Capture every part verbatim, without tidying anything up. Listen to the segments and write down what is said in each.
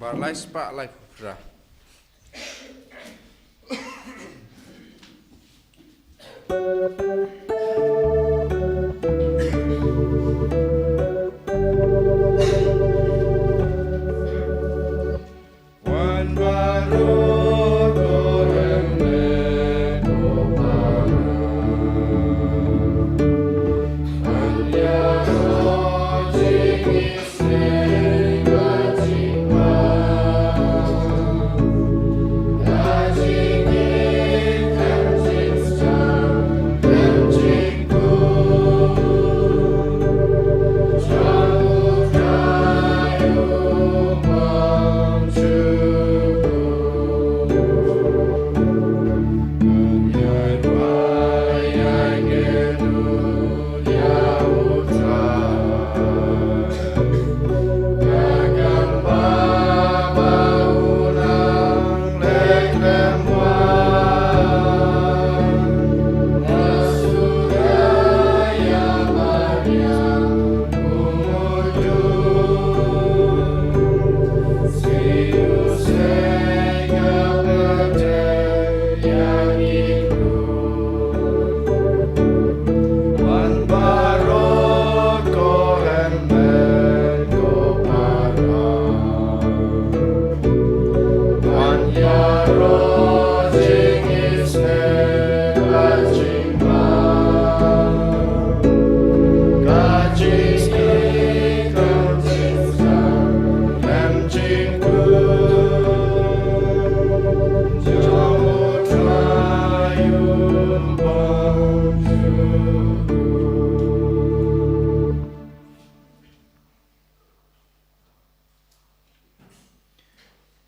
Bar lai spah lai phew phra.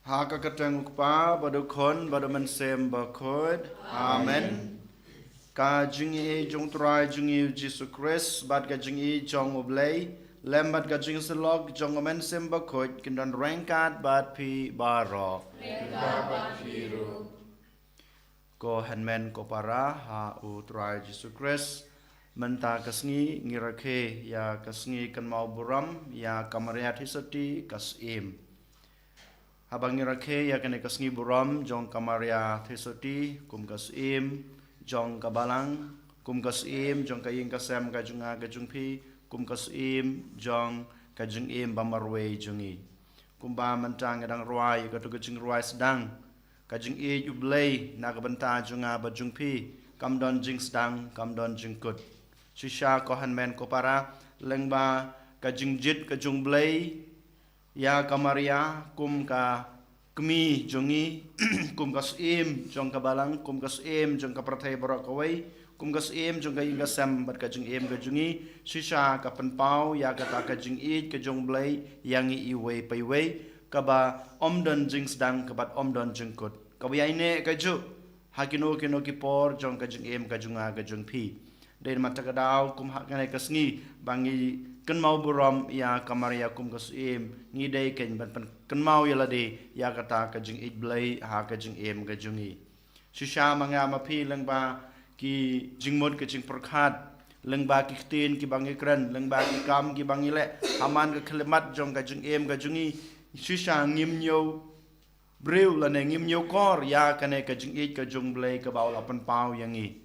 Ha ka kyrteng u Kpa, bad u Khun, bad u Mynsiem Bakhuid. Amen. Ka jingïeit jong u Trai jong ngi u Jisu Khrist, bad ka jingïeit jong u Blei, lem bad ka jingïasyllok jong u Mynsiem Bakhuid, kin don ryngkat bad phi baroh. Ryngkat bad phi ruh. Ko hynmen ko para ha u Trai Jisu Khrist, mynta ka sngi ngi rakhe ïa ka sngi kynmaw burom ïa ka Maria Theisotti ka Syiem. Haba ngi rakhe ïa kane ka sngi burom jong ka Maria Theisotti kum ka Syiem jong ka Balang, kum ka Syiem jong ka ïing ka sem ka jong nga ka jong phi, kum ka Syiem jong ka jingim ba marwei jong ngi. Kumba mynta nga dang rwai ïa kato ka jingrwai sdang, ka jingïeit u Blei na ka bynta jong nga bad jong phi kam don jingsdang, kam don jingkut. Shisha ko hynmen ko para, lyngba ka jingjied ka jong u Blei ïa ka Maria kum ka kmie jong ngi, kum ka Syiem jong ka Balang, kum ka Syiem jong ka pyrthei baroh kawei, kum ka Syiem jong ka ïing ka sem bad ka jingim ka jong ngi, shisha ka pynpaw ïa kata ka jingïeit ka jong u Blei ïa ngi iwei pa iwei, kaba ym don jingsdang, kaba ym don jingkut, kaba ïaineh kajuh ha kino kino ki por jong ka jingim ka jong nga ka jong phi. Dei namar kata ka daw kum ha kane ka sngi ba ngi kynmaw burom ïa ka Maria kum ka Syiem, ngi dei kein ban pynkynmaw ïa lade ïa kata ka jingïeit Blei ha ka jingim ka jong ngi. Shisha ma nga ma phi, lyngba ki jingmut ki jingpyrkhat, lyngba ki ktien kiba ngi kren, lyngba ki kam kiba ngi leh ha man ka khyllipmat jong ka jingim ka jong ngi, shisha ngim ñiewbriew lane ngim ñiewkor ïa kane ka jingïeit ka jong u Blei kaba u la pynpaw ïa ngi.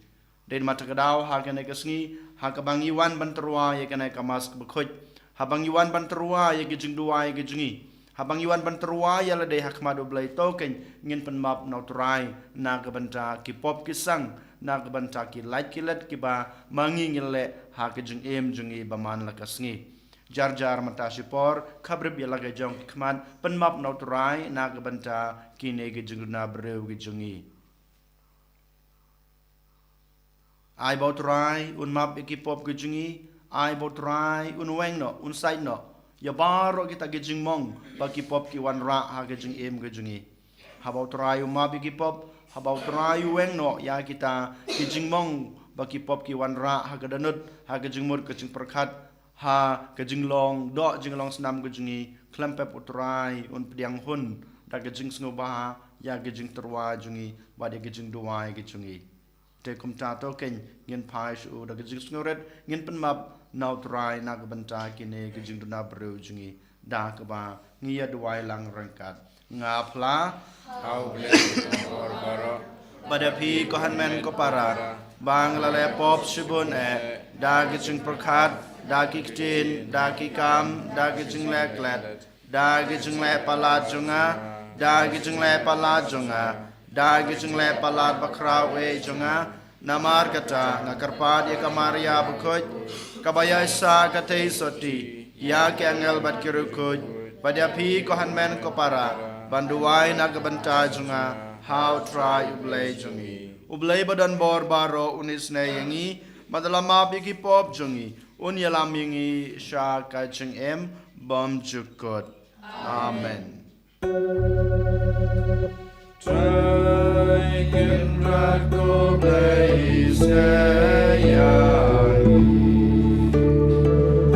Dei namar kata ka daw ha kane ka sngi, ha kaba ngi wan ban tyrwa ïa kane ka Mass kaba khuid, haba ngi wan ban tyrwa ïa ka jingduwai ka jong ngi, haba ngi wan ban tyrwa ïa lade ha khmat u Blei, to kein ngin pynmap na u Trai na ka bynta ki pop ki sang, na ka bynta ki lait ki let kiba ma ngi ngi leh ha ka jingim jong ngi ba man la ka sngi. Jar jar mynta shipor, khabrip ïa la ka jong ki khmat, pynmap na u Trai na ka bynta kine ki jingduna briew ki jong ngi. Ai ba u Trai un map ïa ki pop ki jong ngi, ai ba u Trai un weng noh, un sait noh ïa baroh kita ki jingmong ba ki pop ki wanrah ha ka jingim ka jong ngi. Haba u Trai u map ïa ki pop, haba u Trai u weng noh ïa kita ki jingmong ba ki pop ki wanrah ha ka dohnud, ha ka jingmut ka jingpyrkhat, ha ka jinglong doh jinglong snam ka jong ngi, khlem pep u Trai un pdiang hun da ka jingsngewbha ïa ka jingtyrwa jong ngi bad ïa ka jingduwai ka jong ngi. Te kumta to kein ngin phai sha u da ka jingsngewrit, ngin pynmap na u Trai na ka bynta kine ki jingduna briew jong ngi. Da kaba ngi ïa duwai lang ryngkat. Nga phla, ha U Blei jong ka bor baroh. Bad ïa phi ko hynmen ko para, ba nga la leh pop shibun eh, da ki jingpyrkhat, da ki ktien, da ki kam, da ki jingleh klet, da ki jingleh palat jong nga, da ki jingleh palat jong nga, da ki jingleh palat bakhraw eh jong nga. Namar kata nga kyrpad ïa ka Maria bakhuid, kaba ïaishah katei sotti ïa ki angel bad ki riewkhuid, bad ïa phi ko hynmen ko para, ban duwai na ka bynta jong nga ha U Trai U Blei jong ngi. U Blei ba don bor baroh un isynei ïa ngi, bad un ïalam ïa ki pop jong ngi, un ïalam ïa ngi sha ka jingim bymjukut. Amen. Trai Kynrad ko Blei isynei ïa ngi.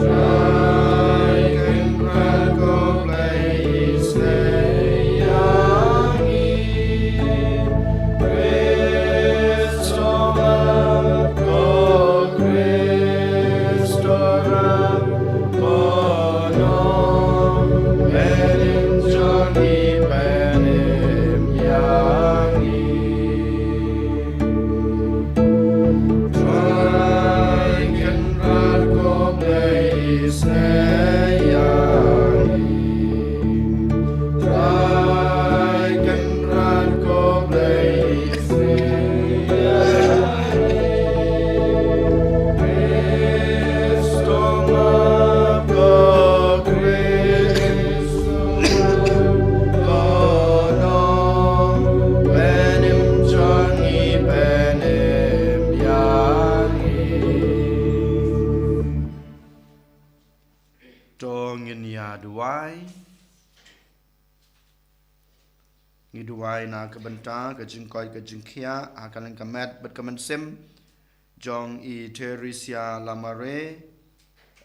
Trai Kynrad ko Blei isynei ïa ngi. Khrist ong ma ko Khrist ong ma ko Nongpynim jong ngi, pynim ïa ngi. Trai Kynrad ko Blei isynei ïa ngi. Trai Kynrad ko Blei isynei ïa ngi. Khrist ong ma ko Khrist ong ma ko Nongpynim jong ngi, pynim ïa ngi. To ngin ïa duwai. Ngi duwai na ka bynta ka jingkoit ka jingkhiah ha ka lyngkha met bad ka mynsiem jong i Theresia Lamare,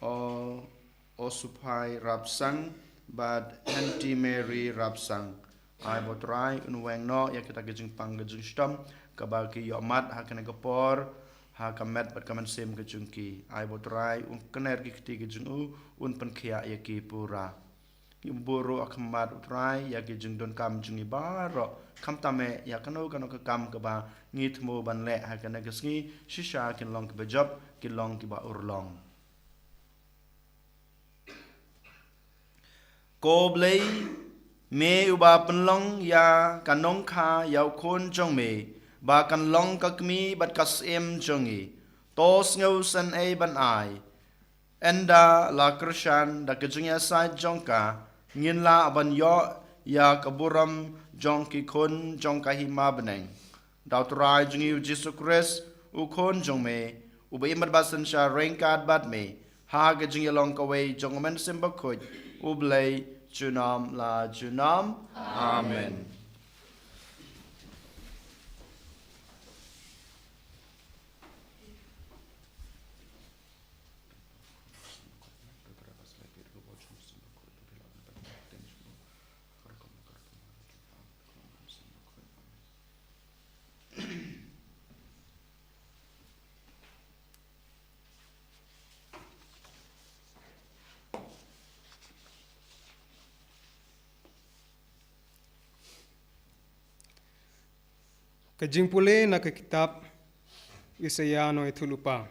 o, Osuphai Rapsang bad Aunty Mary Rapsang. Ai ba U Trai un weng noh ïa kita ki jingpang ki jingshitom kaba ki ïohmad ha kane ka por ha ka met bad ka mynsiem ka jong ki. Ai ba U Trai un kner ki kti ki jong u, un pynkhiah ïa ki pura. Ngi buh ruh ha khmat U Trai ïa ki jingdonkam jong ngi baroh, khamtam eh ïa kano kano ka kam kaba ngi thmu ban leh ha kane ka sngi, shisha kin long kiba jop, kin long kiba urlong. Ko Blei, me uba pynlong ïa ka nongkha ïa u Khun jong me, ba kan long ka kmie bad ka syiem jong ngi. To sngewsynei ban ai. Ynda la kyrshan da ka jingïasaid jong ka, ngin lah ban ïoh ïa ka burom jong ki khun jong ka hima bneng. Da U Trai jong ngi U Jisu Khrist, U Khun jong me, uba im bad ba synshar ryngkat bad me ha ka jingïalong kawei jong U Mynsiem Bakhuid, U Blei, junom la junom. Amen. Ka jingpule na ka kitab Isaïah nongïathuhlypa.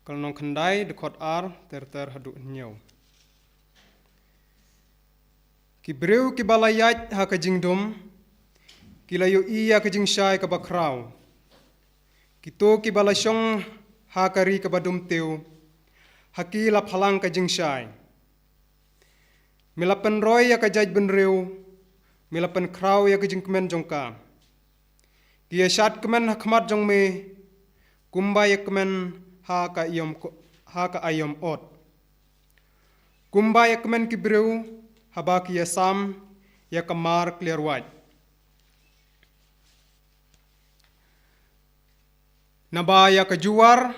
Ka lynnong khyndai, dkhot ar ter ter haduh hynñiew. Ki briew kiba la ïaid ha ka jingdum, ki la ïohi ïa ka jingshai kaba khraw. Kito kiba la shong ha ka ri kaba dum tiew, ha ki la phalang ka jingshai. Me la pynroi ïa ka jaitbynriew, me la pynkhraw ïa ka jingkmen jong ka. Ki ïa shad kmen ha khmat jong me, kumba ïa kmen ha ka aïom ko-, ha ka aïom ot. Kumba ïa kmen ki briew, haba ki ïa sam ïa ka mar kliar wait. Naba ïa ka juwar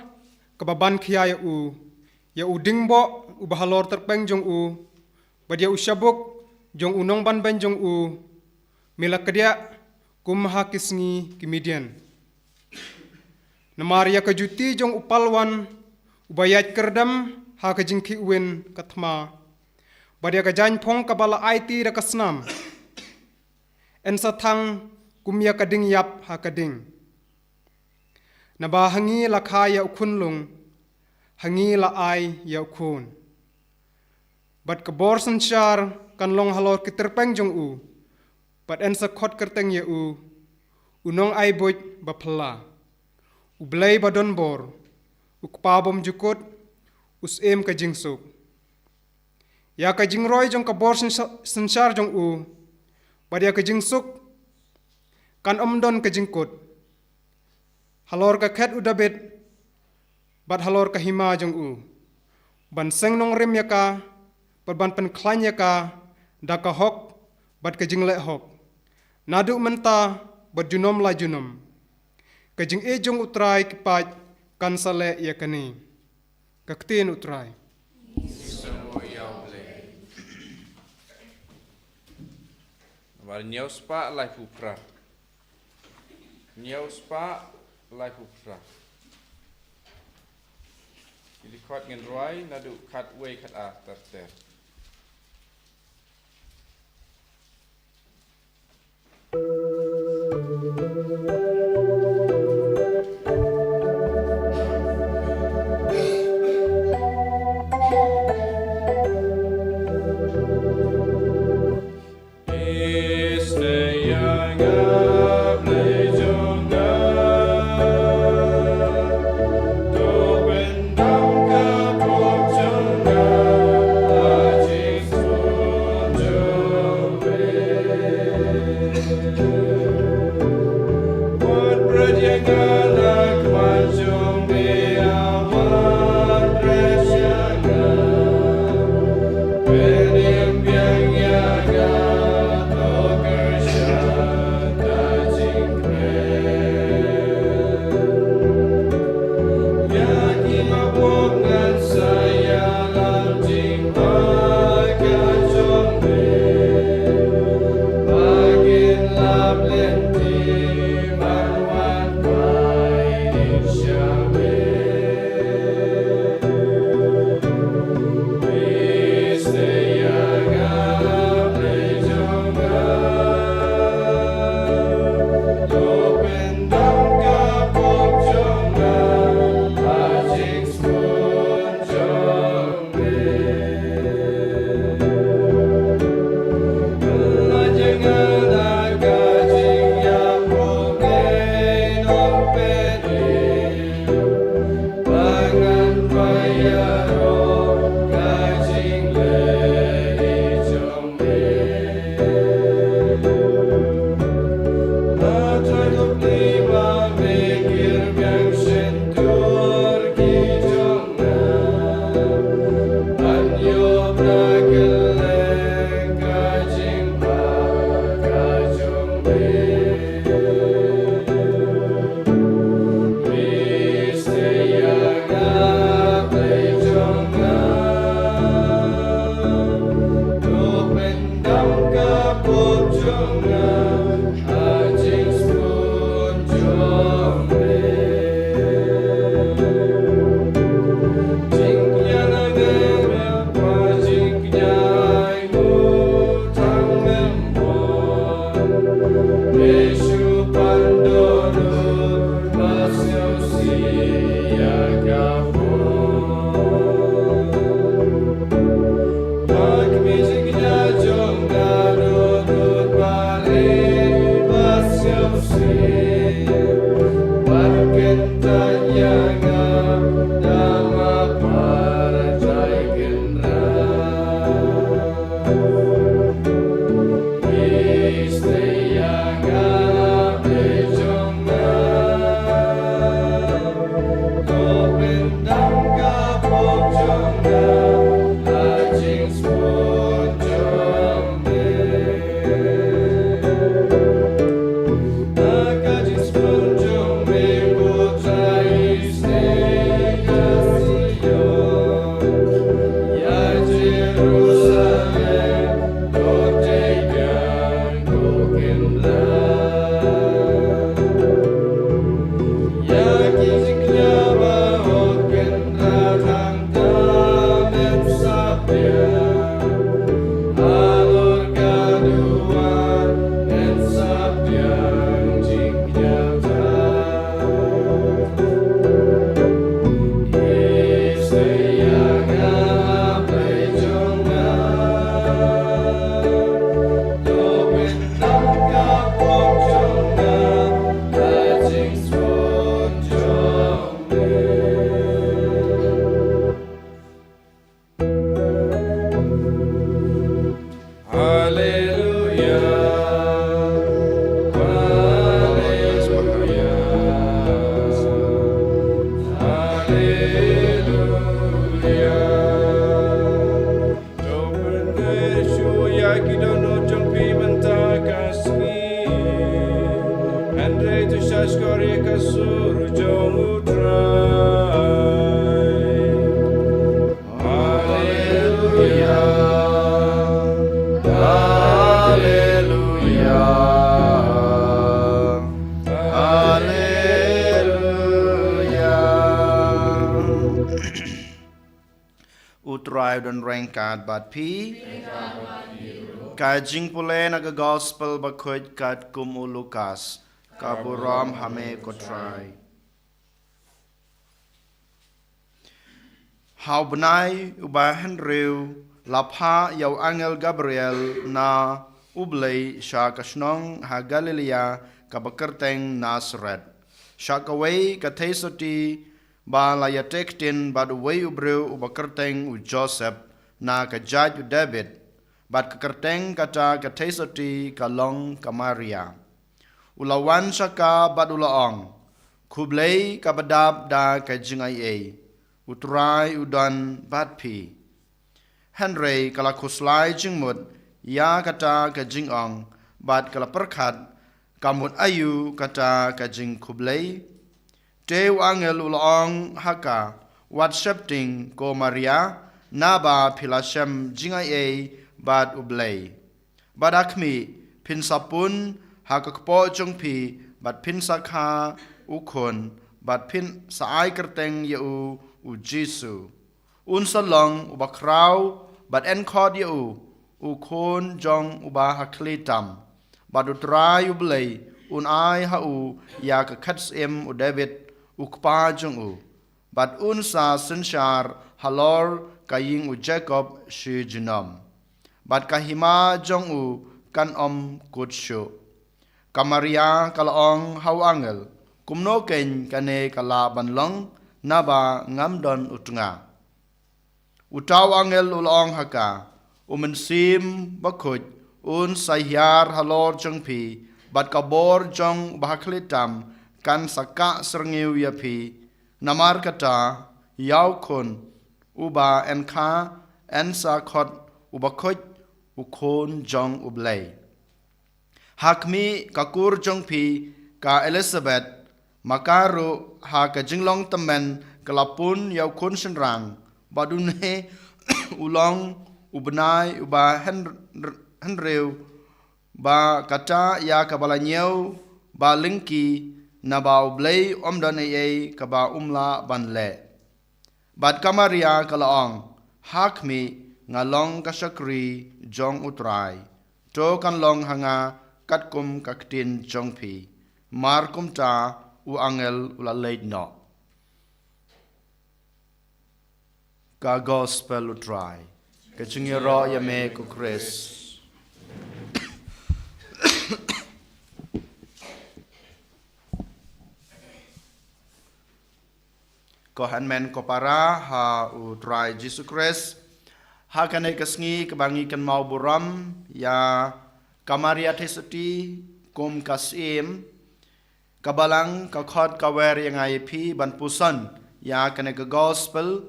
kaba ban khia ïa u, ïa u dingboh uba halor tyrpeng jong u, bad ïa u shabuk jong u nongbanbeiñ jong u, me la kdiah kum ha ki sngi ki Midian. Namar ïa ka juti jong u palwan uba ïaid kyrdem ha ka jingkhih win ka thma, bad ïa ka jaiñphong kaba la aiti da ka snam, yn sa thang kum ïa ka ding ïap ha ka ding. Naba ha ngi la kha ïa u khunlung, ha ngi la ai ïa u khun. Bad ka bor synshar kan long halor ki tyrpeng jong u, bad yn sa khot kyrteng ïa u, u nong ai buit ba phylla, u Blei ba don bor, u Kpa bymjukut, u Syiem ka jingsuk. Ïa ka jingroi jong ka bor synshar, synshar jong u, bad ïa ka jingsuk kan ym don ka jingkut. Halor ka khet u Dabid, bad halor ka hima jong u, ban seng nongrim ïa ka, bad ban pynkhlaiñ ïa ka da ka hok bad ka jingleh hok, naduh mynta bad junom la junom. Ka jingïeit jong U Trai ki paid kan sa leh ïa kane. Ka ktien U Trai. Namar hynñiew spah laiphew phra. Hynñiew spah laiphew phra. Ki dkhot ngin rwai naduh khatwei khatar ter ter. Hynrei to shah shkor ïa ka sur jong U Trai. Haleluya. Haleluya. Haleluya. U Trai u don ryngkat bad phi. Ka jingpule na ka Gospel bakhuid katkum u Lukas. Ka burom ha me ko Trai. Ha u bnai uba hynriew la phah ïa u angel Gabriel na U Blei sha ka shnong ha Galilea kaba kyrteng Nasaret, sha kawei ka theisotti ba la ïateh ktien bad uwei u briew uba kyrteng u Joseph, na ka jait u Dabid. Bad ka kyrteng kata ka theisotti ka long ka Maria. U la wan sha ka bad u la ong, Khublei kaba dap da ka jingaiei, U Trai u don bad phi. Hynrei ka la khuslai jingmut ïa kata ka jingong, bad ka la pyrkhat, Ka mut aïu kata ka jingkhublei? Te u angel u la ong ha ka, Wat sheptieng ko Maria, naba phi la shem jingaiei bad U Blei. Bad ha khmih, phin sa pun ha ka kpoh jong phi, bad phin sa kha u khun, bad phin sa ai kyrteng ïa u, u Jisu. Un sa long uba khraw, bad yn khot ïa u, u Khun jong Uba Hakhlieh Tam. Bad U Trai U Blei un ai ha u ïa ka khat syiem u Dabid, u kpa jong u. Bad un sa synshar halor ka ïing u Jakob shi junom. Bad ka hima jong u kan ym kut shuh. Ka Maria ka la ong ha u angel, Kumno keiñ kane ka lah ban long, naba ngam don u tnga? Uta u angel u la ong ha ka, U Mynsiem Bakhuid un sa hiar halor jong phi, bad ka bor jong Uba Hakhlieh Tam kan sa kah syrngiew ïa phi. Namar kata, ïa u khun uba yn kha yn sa khot u bakhuid, u Khun jong U Blei. Ha khmih, ka kur jong phi ka Elisabet, ma ka ruh ha ka jinglong tymmen ka la pun ïa u khun shynrang, bad une u long u bnai uba hynr-, hynriew ba kata ïa kaba la ñiew ba lyngkhi, naba U Blei um don ei ei kaba um lah ban leh. Bad ka Maria ka la ong, Ha khmih, nga long ka shakri jong U Trai. To kan long ha nga katkum ka ktien jong phi. Mar kumta u angel u la leit noh. Ka Gospel U Trai. Ka jingïaroh ïa me ko Khrist. Ko hynmen ko para ha U Trai Jisu Khrist. Ha kane ka sngi kaba ngi kynmaw burom ïa ka Maria Theisotti kum ka syiem, ka Balang ka khot ka wer ïa nga ïa phi ban puson ïa kane ka Gospel,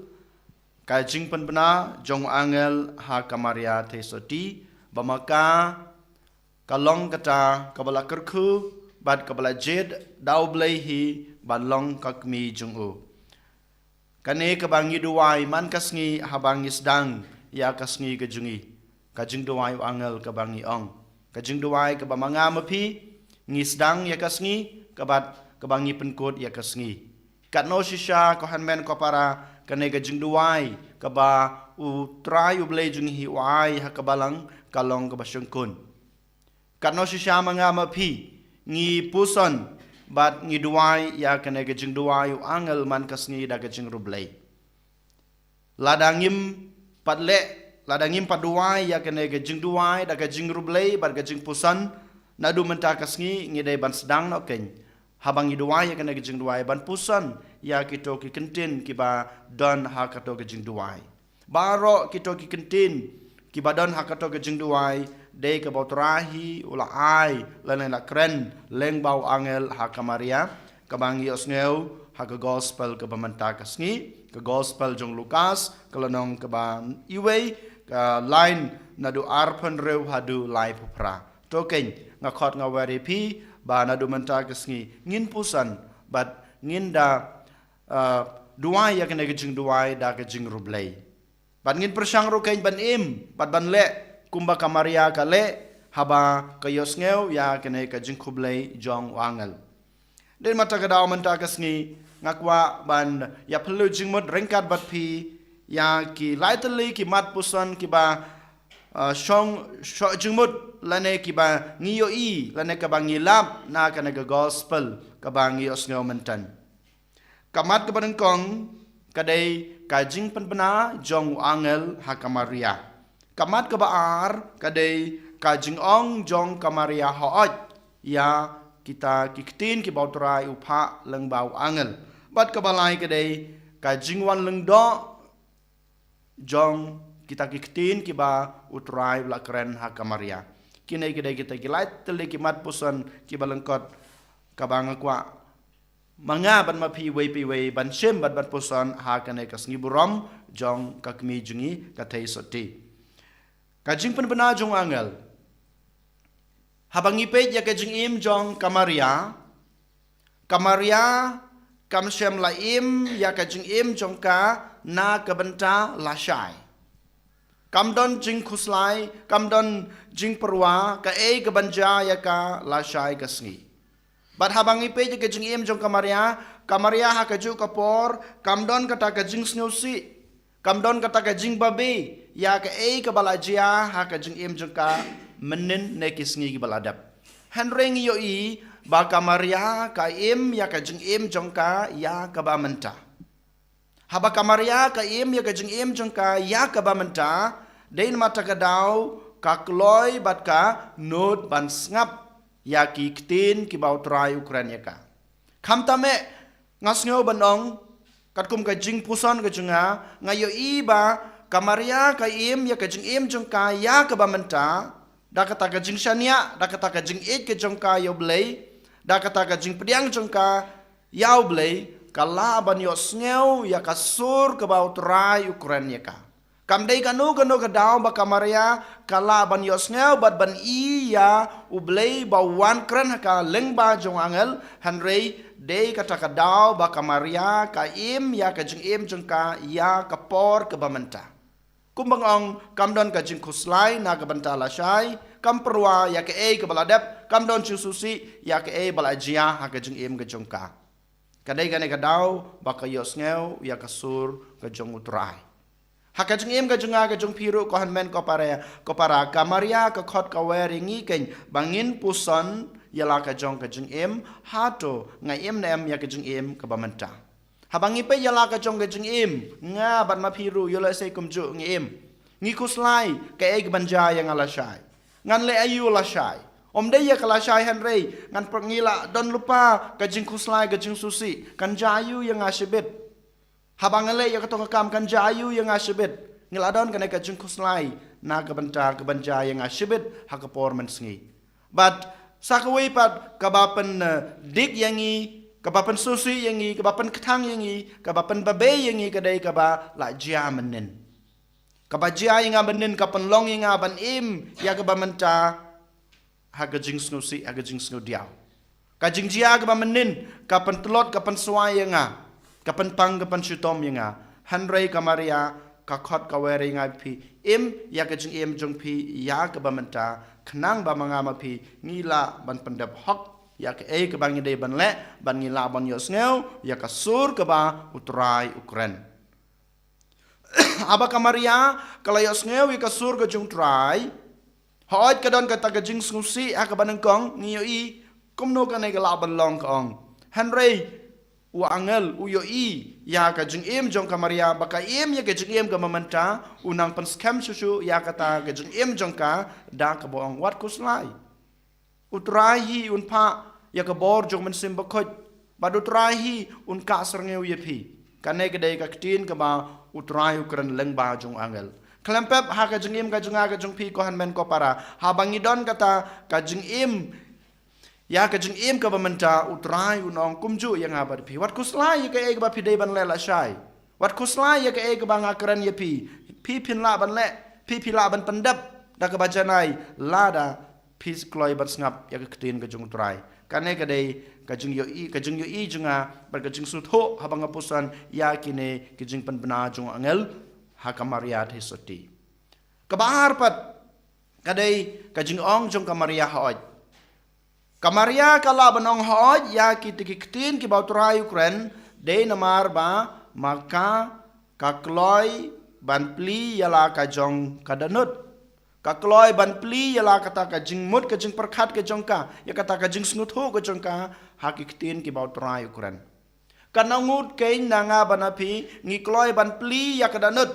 ka jingpynbna jong u angel ha ka Maria Theisotti, ba ma ka ka long kata kaba la kyrkhu bad kaba la jied da U Blei hi ban long ka kmie jong u. Kane kaba ngi duwai man ka sngi haba ngi sdang ïa ka sngi ka jong ngi. Ka jingduwai u angel kaba ngi ong. Ka jingduwai kaba ma nga ma phi ngi sdang ïa ka sngi, kaba, kaba ngi pynkut ïa ka sngi. Katno shisha ko hynmen ko para, kane ka jingduwai kaba U Trai U Blei jong ngi u ai ha ka Balang ka long kaba shongkun. Katno shisha ma nga ma phi ngi puson bad ngi duwai ïa kane ka jingduwai u angel man ka sngi da ka jingriewblei. Lada ngim pat leh, lada ngim pat duwai ïa kane ka jingduwai da ka jingriewblei bad ka jingpuson, naduh mynta ka sngi ngi dei ban sdang noh keiñ. Haba ngi duwai ïa kane ka jingduwai ban puson ïa kito ki kyntien kiba don ha kato ka jingduwai. Baroh kito ki kyntien kiba don ha kato ka jingduwai dei kaba u Trai hi u la ai lane la kren lyngba u angel ha ka Maria, kaba ngi ïohsngew ha ka gospel kaba mynta ka sngi, ka gospel jong Lukas, ka lynnong kaba iwei, ka lain naduh arphew hynriew haduh laiphew phra. To keiñ, nga khot nga wer ïa phi ba naduh mynta ka sngi ngin puson bad ngin da, uh, duwai ïa kane ka jingduwai da ka jingriewblei. Bad ngin pyrshang ruh keiñ ban im bad ban leh kumba ka Maria ka leh haba ka ïohsngew ïa kane ka jingkhublei jong u angel. Dei namar kata ka daw mynta ka sngi nga kwah ban ïaphylliew jingmut ryngkat bad phi ïa ki lai tylli ki mat puson kiba, uh, shong shoh jingmut lane kiba ngi ïohi lane kaba ngi lap na kane ka gospel kaba ngi ïohsngew mynta. Ka mat kaba nyngkong ka dei ka jingpynbna jong u angel ha ka Maria. Ka mat kaba ar ka dei ka jingong jong ka Maria hooid ïa kita ki ktien kiba u Trai u phah lyngba u angel. Bad kaba lai ka dei ka jingwan lyngdoh jong kita ki ktien kiba u Trai u la kren ha ka Maria. Kine ki dei kita ki lai tylli ki mat puson kiba lyngkot kaba nga kwah ma nga bad ma phi iwei pa iwei ban shim bad ban puson ha kane ka sngi burom jong ka kmie jong ngi ka Theisotti. Ka jingpynbna jong u angel. Haba ngi peit ïa ka jingim jong ka Maria, ka Maria kam shym la im ïa ka jingim jong ka na ka bynta lashai. Kam don jingkhuslai, kam don jingpyrwa kaei kaban jia ïa ka lashai ka sngi. Bad haba ngi peit ïa ka jingim jong ka Maria, ka Maria ha kajuh ka por kam don kata ka jingsngewsih, kam don kata ka jingbabe ïa kaei kaba la jia ha ka jingim jong ka mynnin ne ki sngi kiba la dep. Hynrei ngi ïohi ba ka Maria ka im ïa ka jingim jong ka ïa kaba mynta. Haba ka Maria ka im ïa ka jingim jong ka ïa kaba mynta, dei namar kata ka daw ka kloi bad ka nud ban sngap ïa ki ktien kiba u Trai u kren ïa ka. Khamtam eh nga sngew ban ong, katkum ka jingpuson ka jong nga, nga ïohi ba ka Maria ka im ïa ka jingim jong ka ïa kaba mynta, da kata ka jingshaniah, da kata ka jingïeit ka jong ka ïa u Blei, da kata ka jingpdiang jong ka ïa u Blei, ka lah ban ïohsngew ïa ka sur kaba u Trai u kren ïa ka. Kam dei kano kano ka daw ba ka Maria ka lah ban ïohsngew bad ban i ïa u Blei ba u wan kren ha ka lyngba jong u angel, hynrei dei kata ka daw ba ka Maria ka im ïa ka jingim jong ka ïa ka por kaba mynta. Kumba nga ong, kam don ka jingkhuslai na ka bynta lashai, kam pyrwa ïa kaei kaba la dep, kam don jingsngewsih ïa kaei ba la jia ha ka jingim ka jong ka. Ka dei kane ka daw ba ka ïohsngew ïa ka sur ka jong u Trai. Ha ka jingim ka jong nga, ka jong phi ruh, ko hynmen ko para, ko para, ka Maria ka khot ka wer ïa ngi keiñ ba ngin puson ïa la ka jong ka jingim, hato nga im ne em ïa ka jingim kaba mynta. Haba ngi peit ïa la ka jong ka jingim, nga bad ma phi ruh, ïoh lehse kumjuh ngi im. Ngi khuslai kaei kaban jia ïa nga lashai. Ngan leh aïu lashai? Ym dei ïa ka lashai hynrei ngan pyrkhat ngi la don lypa ka jingkhuslai, ka jingsngewsih, kan jia aïu ïa nga shibit? Haba nga leh ïa kato ka kam kan jia aïu ïa nga shibit? Ngi la don kane ka jingkhuslai na ka bynta kaban jia ïa nga shibit ha ka por mynsngi. Bad sa kawei pat kaba pyn, eh, dik ïa ngi, kaba pynsngewsih ïa ngi, kaba pynkthang ïa ngi, kaba pynbabe ïa ngi ka dei kaba la jia mynnin. Kaba jia ïa nga mynnin ka pynlong ïa nga ban im ïa kaba mynta ha ka jingsngewsih, ha ka jingsngewdiaw. Ka jingjia kaba mynnin ka pyntlot, ka pynswai ïa nga, ka pynpang, ka pynshitom ïa nga. Hynrei ka Maria ka khot ka wer ïa nga, phi im ïa ka jingim jong phi ïa kaba mynta, khnang ba ma nga ma phi ngi lah ban pyndep hok ïa kaei kaba ngi dei ban leh, ban ngi lah ban ïohsngew ïa ka sur kaba u Trai u kren. Haba ka Maria ka la ïohsngew ïa ka sur ka jong u Trai, hooid ka don kata ka jingsngewsih ha kaba nyngkong, ngi ïohi kumno kane ka lah ban long, ka ong. Hynrei u angel u ïohi ïa ka jingim jong ka Maria, ba ka im ïa ka jingim kaba mynta, u nang pynskhem shuh shuh ïa kata ka jingim jong ka da kaba ong, wat khuslai. U Trai hi un phah ïa ka bor jong u Mynsiem Bakhuid, bad u Trai hi un kah syrngiew ïa phi. Kane ka dei ka ktien kaba u Trai u kren lyngba jong u angel. Khlem pep ha ka jingim ka jong nga ka jong phi ko hynmen ko para. Haba ngi don kata ka jingim, ïa ka jingim kaba mynta, U Trai un ong kumjuh ïa nga bad phi. Wat khuslai ïa kaei kaba phi dei ban leh lashai. Wat khuslai ïa kaei kaba nga kren ïa phi. Phi phin lah ban leh, phi phi lah ban pyndep da kaba janai lada phi kloi ban sngap ïa ka ktien ka jong U Trai. Kane ka dei ka jingïohi, ka jingïohi jong nga bad ka jingsngewthuh haba nga puson ïa kine ki jingpynbna jong u angel ha ka Maria theisotti. Kaba ar pat ka dei ka jingong jong ka Maria, hooid. Ka Maria ka lah ban ong hooid ïa kita ki ktien kiba U Trai u kren, dei namar ba ma ka ka kloi ban plie ïa la ka jong ka dohnud. Ka kloi ban plie ïa la kata ka jingmut ka jingpyrkhat ka jong ka, ïa kata ka jingsngewthuh ka jong ka ha ki ktien kiba U Trai u kren. Ka nongut keiñ na nga bad na phi ngi kloi ban plie ïa ka dohnud.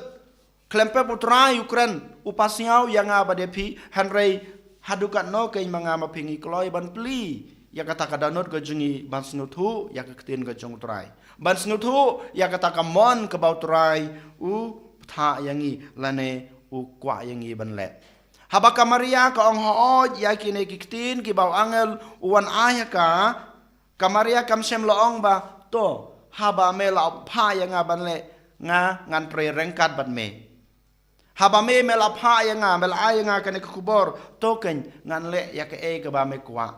Khlem pep U Trai u kren, u pasiaw ïa nga bad ïa phi, hynrei haduh katno keiñ ma nga ma phi ngi kloi ban plie ïa kata ka dohnud ka jong ngi ban sngewthuh ïa ka ktien ka jong U Trai. Ban sngewthuh ïa kata ka mon kaba U Trai u bthah ïa ngi lane u kwah ïa ngi ban leh. Haba ka Maria ka ong hooid ïa kine ki ktien kiba u angel u wan ai ha ka, ka Maria kam shym la ong ba, to, haba me la phah ïa nga ban leh, nga ngan trei ryngkat bad me. Haba me me la phah ïa nga, me la ai ïa nga kane ka khubor, to keiñ ngan leh ïa kaei kaba me kwah.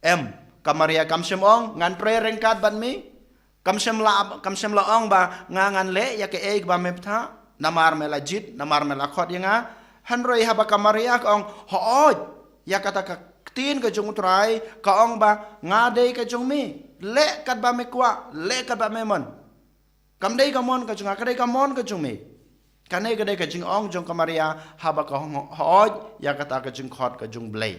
Em, ka Maria kam shym ong ngan trei ryngkat bad me. Kam shym la, kam shym la ong ba nga ngan leh ïa kaei kaba me bthah, namar me la jied, namar me la khot ïa nga. Hynrei haba ka Maria ka ong hooid ïa kata ka ktien ka jong U Trai, ka ong ba nga dei ka jong me, leh katba me kwah, leh katba me mon. Kam dei ka mon ka jong nga, ka dei ka mon ka jong me. Kane ka dei ka jingong jong ka Maria haba ka ong hooid ïa kata ka jingkhot ka jong U Blei.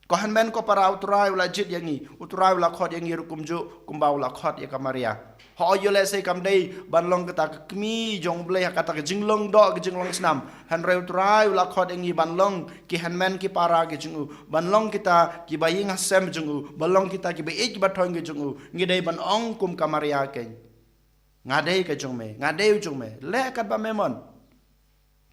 Ko hynmen ko para, U Trai u la jied ïa ngi, U Trai u la khot ïa ngi ruh kumjuh kumba u la khot ïa ka Maria. Hooid, ïoh lehse kam dei ban long kata ka kmie jong U Blei ha kata ka jinglong doh ka jinglong snam, hynrei U Trai u la khot ïa ngi ban long ki hynmen ki para ki jong u, ban long kita kiba ïing ha sem jong u, ban long kita kiba ïeit kiba thoiñ ki jong u. Ngi dei ban ong kum ka Maria keiñ, nga dei ka jong me, nga dei u jong me, leh katba me mon.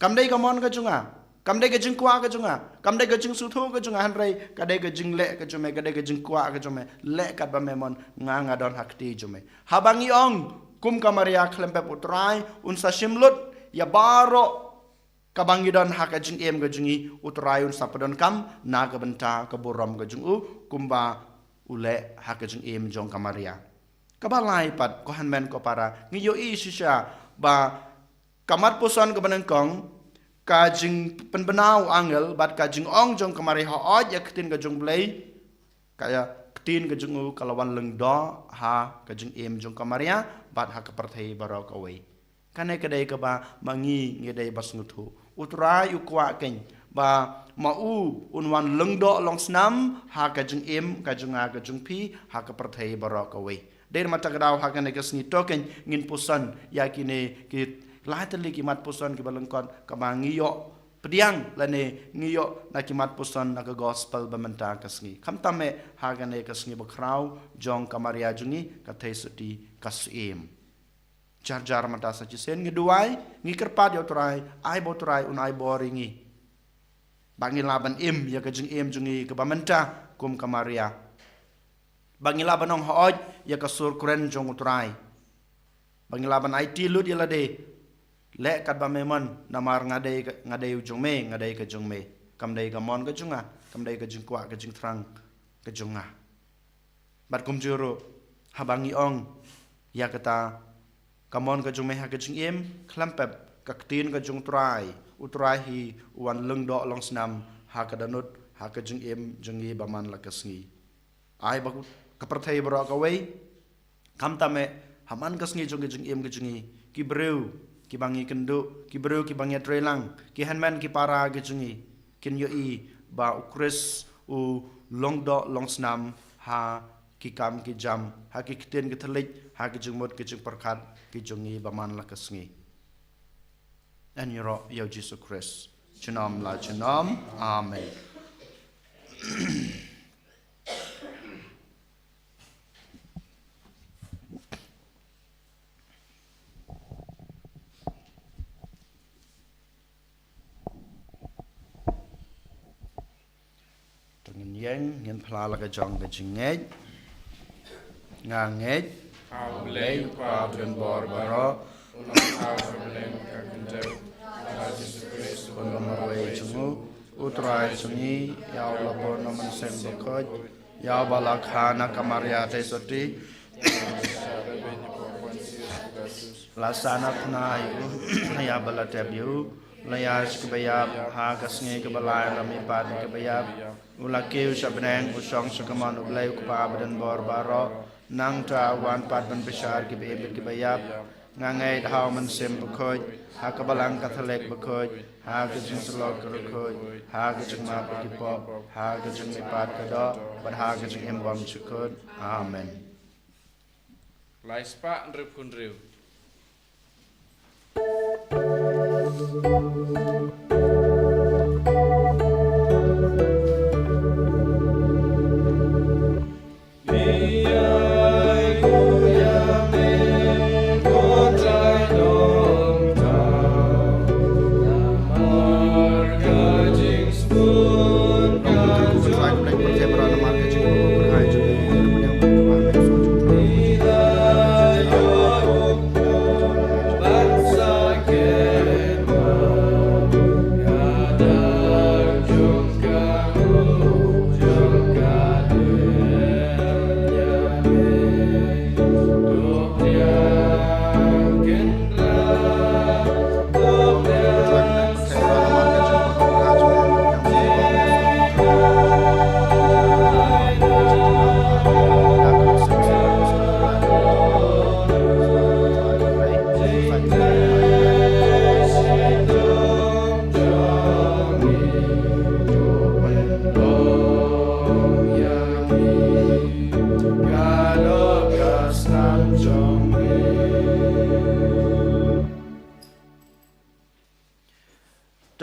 Kam dei ka mon ka jong nga, kam dei ka jingkwah ka jong nga, kam dei ka jingsngewthuh ka jong nga, hynrei ka dei ka jingleh ka jong me, ka dei ka jingkwah ka jong me, leh katba me mon, nga nga don ha kti jong me. Haba ngi ong kum ka Maria, khlem pep U Trai un sa shim lut ïa baroh kaba ngi don ha ka jingim ka jong ngi, U Trai un sa pyndonkam na ka bynta ka burom ka jong u, kumba u leh ha ka jingim jong ka Maria. Kaba lai pat, ko hynmen ko para, ngi ïohi shisha ba ka mat puson kaba nyngkong, ka jingpynbna u angel bad ka jingong jong ka Maria hooid ïa ka ktien ka jong U Blei, ka ktien ka jong u ka la wan lyngdoh ha ka jingim jong ka Maria bad ha ka pyrthei baroh kawei. Kane ka dei kaba ma ngi ngi dei ba sngewthuh. U Trai u kwah keiñ ba ma u un wan lyngdoh long snam ha ka jingim ka jong nga ka jong phi, ha ka pyrthei baroh kawei. Dei namar kata ka daw ha kane ka sngi to keiñ ngin puson ïa kine ki lai tylli ki mat puson kiba lyngkot kaba ngi ïoh pdiang lane ngi ïoh na ki mat puson na ka gospel ba mynta ka sngi. Khamtam eh ha kane ka sngi bakhraw jong ka Maria jong ngi, ka theisotti ka Syiem. Jar jar mynta sa shisien ngi duwai, ngi kyrpad ïa U Trai, ai ba U Trai un ai bor ïa ngi ba ngi lah ban im ïa ka jingim jong ngi kaba mynta kum ka Maria. Ba ngi lah ban ong hooid ïa ka sur kren jong U Trai. Ba ngi lah ban aiti lut ïa lade, leh katba me mon, namar nga dei ka, nga dei u jong me, nga dei ka jong me. Kam dei ka mon ka jong nga, kam dei ka jingkwah ka jingthrang ka jong nga. Bad kumjuh ruh, haba ngi ong ïa kata ka mon ka jong me ha ka jingim, khlem pep ka ktien ka jong U Trai, U Trai hi u wan lyngdoh long snam ha ka dohnud, ha ka jingim jong ngi ba man la ka sngi. Ai ba ka pyrthei baroh kawei, khamtam eh ha man ka sngi jong ka jingim ka jong ngi, ki briew kiba ngi kynduh, ki briew kiba ngi ïatreilang, ki hynmen ki para ki jong ngi, kin ïohi ba U Khrist u lyngdoh long snam ha ki kam ki jam, ha ki ktien ki thylliej, ha ki jingmut ki jingpyrkhat ki jong ngi ba man la ka sngi. Yn ïaroh ïa U Jisu Khrist junom la junom. Amen. Ngin ïeng, ngin phla la ka jong ka jingngeit. Nga ngeit ha U Blei U Kpa badonbor baroh, u la thaw ha ka bneng ka kyntien, bad ha U Jisu Khrist u khun ba marwei jong u, U Trai jong ngi, ïa uba la bun na U Mynsiem Bakhuid, ïa uba la kha na ka Maria Theisotti, la sah na thma ïa u, ïa ba la tep ïa u, la ïaid sha kaba ïap, ha ka sngi kaba lai la mihpat na ki baïap, u la kiew sha bneng, u shong sha kamon U Blei U Kpa badonbor baroh, nangta u wan pat ban bishar kiba im bad kiba ïap. Nga ngeit ha U Mynsiem Bakhuid, ha ka Balang Katholik bakhuid, ha ka jingsylloh ka riewkhuid, ha ka jingmap ki pop, ha ka jingmihpat ka doh, bad ha ka jingim bymjukut. Amen. Lai spah hynriewphew hynriew.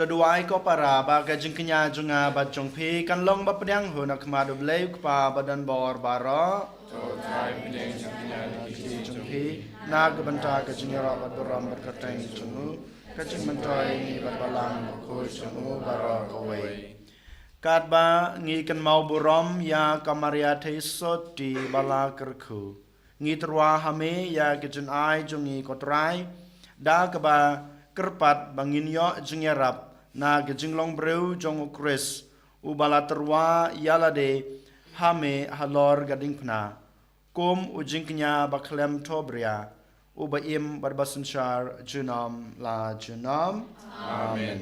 To duwai ko para ba ka jingkñia jong nga bad jong phi kan long ba pdiang hun ha khmat U Blei U Kpa badonbor baroh. To trai pdiang jingkñia jong phi na ka bynta ka jingïarap bad burom bad kyrteng jong u, ka jingmyntoi ïa ngi bad Balang Bakhuid jong u baroh kawei. Katba ngi kynmaw burom ïa ka Maria Theisotti ba la kyrkhu, ngi tyrwa ha me ïa ka jingai jong ngi ko Trai, da kaba kyrpad ba ngin ïoh jingïarap na ka jinglong briew jong U Khrist, uba la tyrwa ïa lade ha me halor ka diengphna, kum u jingkñia ba khlem thohbria, uba im bad ba synshar junom la junom. Amen.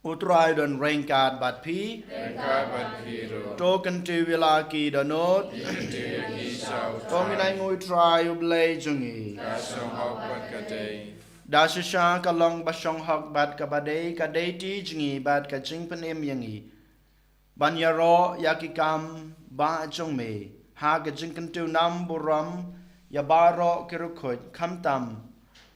U Trai don ryngkat bad phi. Ryngkat bad phi ruh. To kyntiew ïa la ki dohnud. Kyntiew ïa ki sha U Trai. To ngin ainguh ïa U Trai U Blei jong ngi. Ka shong hok bad ka dei. Da shisha ka long ba shong hok bad kaba dei, ka dei ti jong ngi bad ka jingpynim ïa ngi ban ïaroh ïa ki kam bah jong me ha ka jingkyntiew nam burom ïa baroh ki riewkhuid, khamtam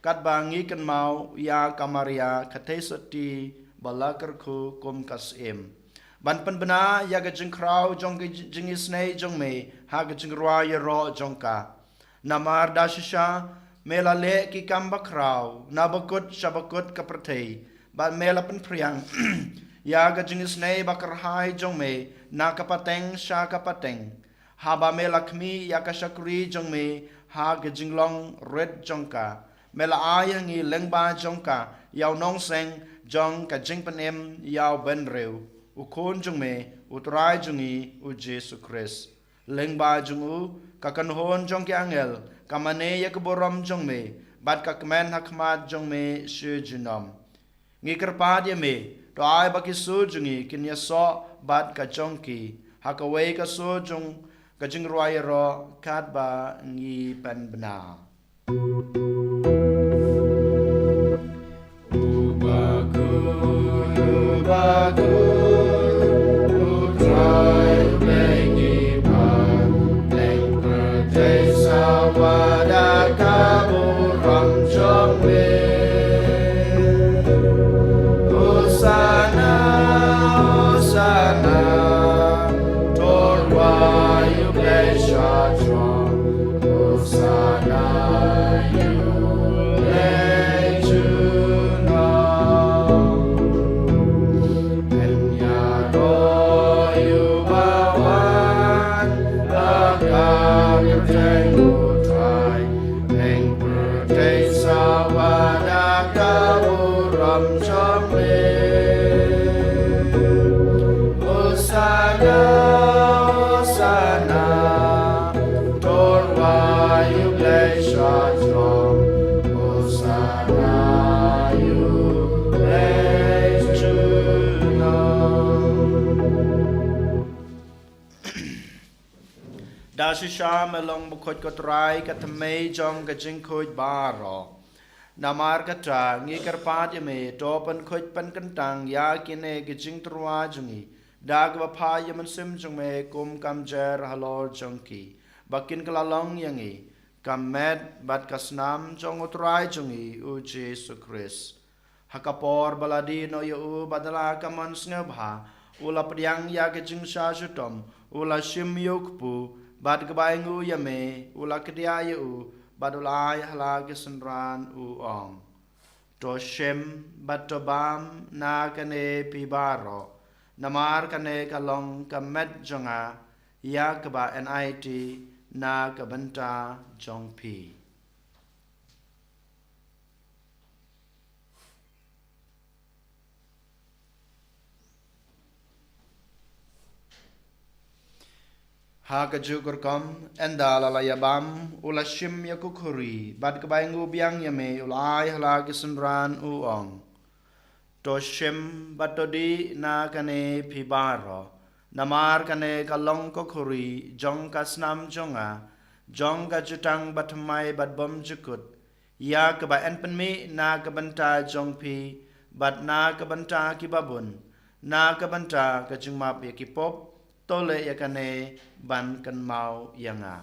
katba ngi kynmaw ïa ka Maria ka Theisotti ba la kyrkhu kum ka Syiem, ban pynbna ïa ka jingkhraw jong ka jing-, jingisynei jong me ha ka jingrwai ïaroh jong ka. Namar da shisha me la leh ki kam bakhraw na bakut sha bakut ka pyrthei, bad me la pynphriang ïa ka jingisynei bakyrhai jong me na ka pateng sha ka pateng, haba me la khmih ïa ka shakri jong me ha ka jinglong rit jong ka. Me la ai ha ngi lyngba jong ka ïa u nongseng jong ka jingpynim ïa u bynriew, U Khun jong me, U Trai jong ngi, U Jisu Khrist. Lyngba jong u, ka kynhun jong ki angel ka mane ïa ka burom jong me, bad ka kmen ha khmat jong me shi junom. Ngi kyrpad ïa me, to ai ba ki sur jong ngi kin ïasoh bad ka jong ki ha kawei ka sur jong ka jingrwai ïaroh katba ngi pynbna. Hosanna, Hosanna, to rwai U Blei sha throng. Hosanna ïa U Blei junom. Da shisha me long bakhuid ko Trai, ka thymmei jong ka jingkhuid baroh. Namar kata ngi kyrpad ïa me, to pynkhuid pynkyntang ïa kine ki jingtyrwa jong ngi da kaba phah ïa u Mynsiem jong me kum ka mjer halor jong ki, ba kin kylla long ïa ngi ka met bad ka snam jong u Trai jong ngi u Jisu Khrist. Ha ka por ba la die noh ïa u bad da la ka mon sngewbha, u la pdiang ïa ka jingshah shitom, u la shim ïa u kpu, bad kaba ainguh ïa me, u la kdiah ïa u, bad u la ai ha la ki synran, u ong: To shim bad to bam na kane phi baroh, namar kane ka long ka met jong nga, ïa kaba yn aiti na ka bynta jong phi. Ha kajuh ka rukom, ynda la la ïa bam, u la shim ïa ka khuri, bad kaba ainguh biang ïa me, u la ai ha la ki synran, u ong: To shim bad to dih na kane phi baroh, namar kane ka long ka khuri jong ka snam jong nga, jong ka jutang bathymmai bad bymjukut, ïa kaba yn pynmih na ka bynta jong phi bad na ka bynta kiba bun, na ka bynta ka jingmap ïa ki pop. To leh ïa kane ban kynmaw ïa nga.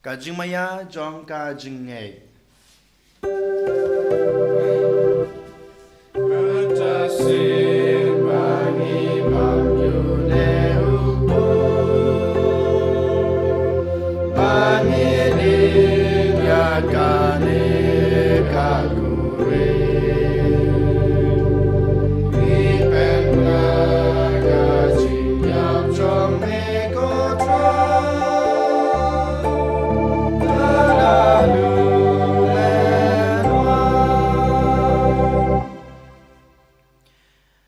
Ka jingmaïa jong ka jingngeit.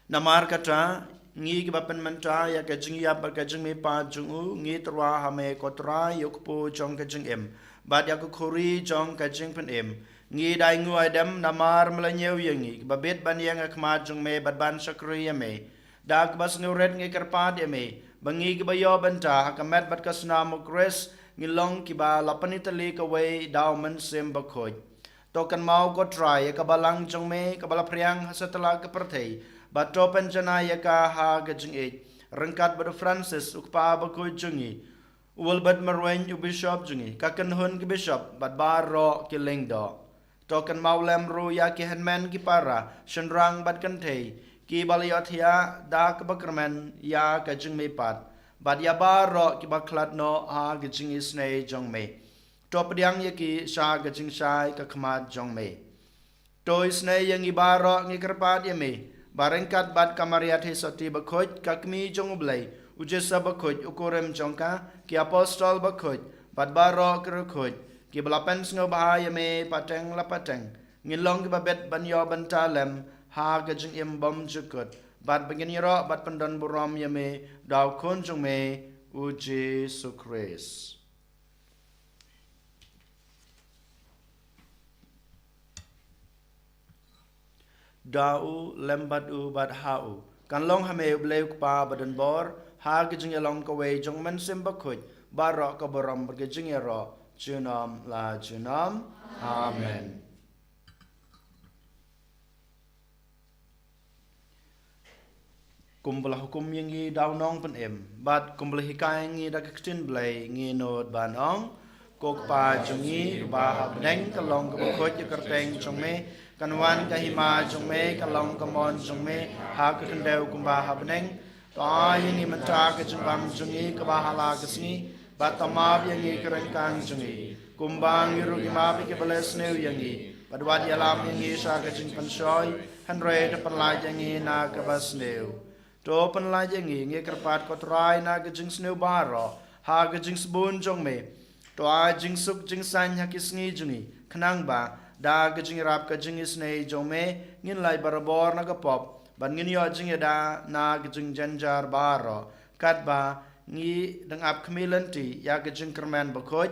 Namar kata, ngi kiba pynmynta ïa ka jingïap bad ka jingmihpat jong u, ngi tyrwa ha me ko Trai, ïa u kpu jong ka jingim bad ïa ka khuri jong ka jingpynim. Ngi da ainguh aidem namar me la ñiew ïa ngi kiba bit ban ïeng ha khmat jong me bad ban shakri ïa me. Da kaba sngewrit ngi kyrpad ïa me ba ngi kiba ïoh bynta ha ka met bad ka snam u Khrist, ngi long kiba la pynitylli kawei da u Mynsiem Bakhuid. To kynmaw ko Trai ïa ka balang jong me kaba la phriang ha satlak ka pyrthei, bad to pynjanai ïa ka ha ka jingïeit, ryngkat bad u Francis u kpa bakhuid jong ngi, u Wilbert Marwein u bishop jong ngi, ka kynhun ki bishop bad baroh ki lyngdoh. To kynmaw lem ruh ïa ki hynmen ki para, shynrang bad kynthei, kiba la ïohthiah da kaba kyrmen ïa ka jingmihpat, bad ïa baroh kiba khlad noh ha ka jingisynei jong me. To pdiang ïa ki sha ka jingshai ka khmat jong me. To isynei ïa ngi baroh, ngi kyrpad ïa me ba ryngkat bad ka Maria Theisotti bakhuid, ka Kmie jong u Blei, u Joseph bakhuid u kurim jong ka, ki apostol bakhuid bad baroh ki riewkhuid kiba la pynsngewbha ïa me pateng la pateng, ngin long kiba bit ban ïoh bynta lem ha ka jingim bymjukut, bad ba ngin ïaroh bad pyndonburom ïa me da u Khun jong me u Jisu Khrist. Da u, lem bad u, bad ha u, kan long ha me u Blei u Kpa badonbor, ha ka jingïalong kawei jong u Mynsiem Bakhuid, baroh ka burom bad ka jingïaroh junom la junom. Amen. Kumba la hukum ïa ngi da u Nongpynim, bad kumba la hikai ngi da ka ktien Blei, ngi nud ban ong: Ko Kpa jong ngi kaba ha bneng, ka long kaba khuid ka kyrteng jong me, kan wan ka hima jong me, ka long ka mon jong me ha ka khyndew kumba ha bneng. To ai ïa ngi mynta ka jingbam jong ngi kaba ha la ka sngi, bad to map ïa ngi ki ryngkang jong ngi, kumba ngi ruh ngi map ïa kiba leh sniew ïa ngi, bad wat ïalam ïa ngi sha ka jingpynshoi, hynrei to pynlait ïa ngi na kaba sniew. To pynlait ïa ngi, ngi kyrpad ko Trai, na ka jingsniew baroh ha ka jingsbun jong me. To ai jingsuk jingsaiñ ha ki sngi jong ngi, khnang ba da ka jingïarap ka jingisynei jong me, ngin lait barabor na ka pop, bad ngin ïoh jingïada na ka jingjynjar baroh, katba ngi dang ap khmih lynti ïa ka jingkyrmen bakhuid,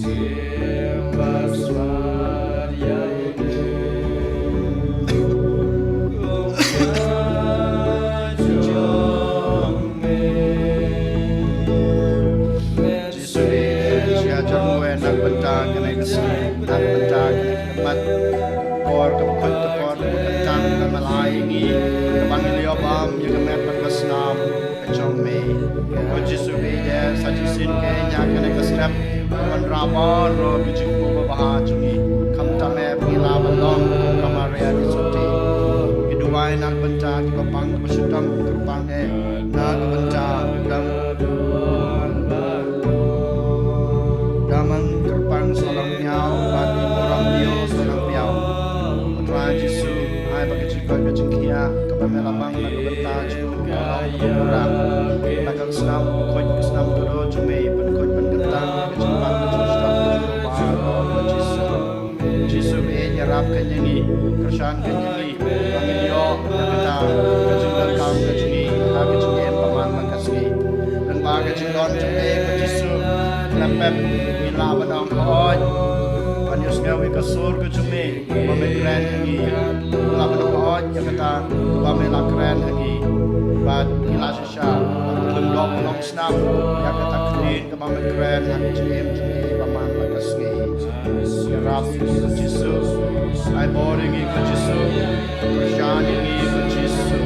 Jisu, jia jong u na ka bynta kane ka sngi, na ka bynta kane ka khmat. Por kaba khuid, ka por kaba kyntang kaba la ai ïa ngi, kaba ngi la ïoh bam ïa ka met bad ka snam ka jong me. Ko Jisu, ïa sa shisien kein ïa kane ka step, wanrah baroh ka jingkyrkhu babha jong ngi. Khamtam eh ba ngi lah ban long kum ka Maria Theisotti. Ngi duwai na ka bynta kiba pang, kiba shitom, kiba pang eh, na ka bynta dang, dang kyrpang solang miaw bad burom diaw solang miaw. Trai Jisu, ai ba ka jingkoit ka jingkhiah kaba me la mang na ka bynta jong ngi ka long kaba pura. Na ka snam kaba khuid, ka snam kaba khuid jong me, ban khuid ban kyntang ka jingpang ka jingshitom ka jong u Baroh, ko Jisu. Jisu, ïarap kein ïa ngi, kyrshan kein ïa ngi, ba ngin ïoh ïa kata ka jingdonkam ka jong ngi ha ka jingim ba man la ka sngi. Lyngba ka jingdon jong me, ko Jisu, khlem pep ngi lah ban ong hooid, ban ïohsngew ïa ka sur ka jong me ba me kren ha ngi. Ngi lah ban ong hooid ïa kata ba me la kren ha ngi. Bad ngi lah shisha ban lyngdoh ban long snam ïa kata ka ktien kaba me kren ha ka jingim jong ngi ba man la ka sngi. Ïarap ïa ngi, ko Jisu. Ai bor ïa ngi, ko Jisu. Kyrshan ïa ngi, ko Jisu.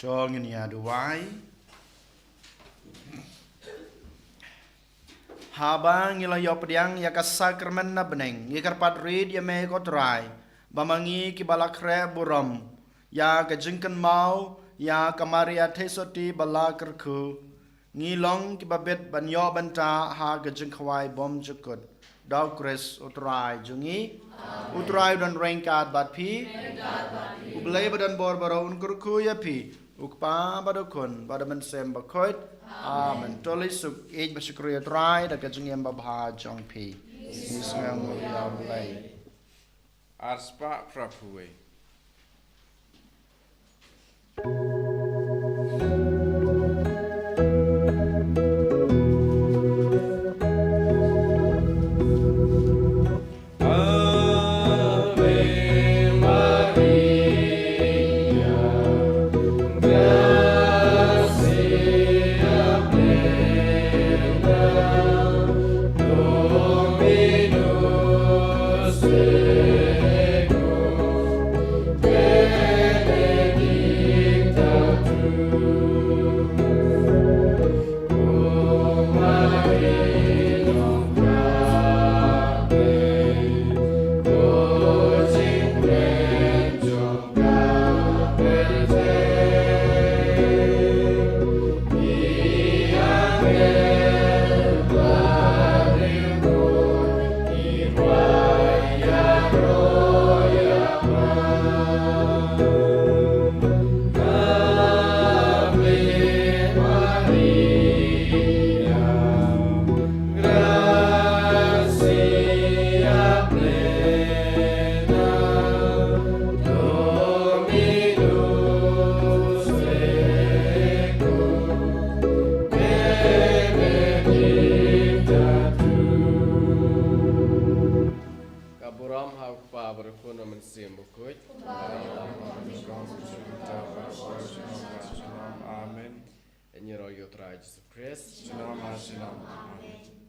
To ngin ïa duwai. Haba ngi la ïoh pdiang ïa ka sakramen na bneng, ngi kyrpad rit ïa me ko Trai, ba ma ngi kiba la khreh burom ïa ka jingkynmaw ïa ka Maria Theisotti ba la kyrkhu, ngi long kiba bit ban ïoh bynta ha ka jingkhawai bymjukut. Da u Khrist u Trai jong ngi. U Trai u don ryngkat bad phi. U Blei ba don bor baroh un kyrkhu ïa phi, u Kpa bad u Khun bad u Mynsiem Bakhuid. Amen. To leit suk ïeit ba shakri ïa u Trai da ka jingim babha jong phi. Ngi sngewbha ïa u Blei. Ar spah phra phew wei. Ka burom ha u Kpa bad u Khun bad u Mynsiem Bakhuid. Amen. Ïaroh ïa u Trai Jisu Khrist. Shalom, shalom. Amen.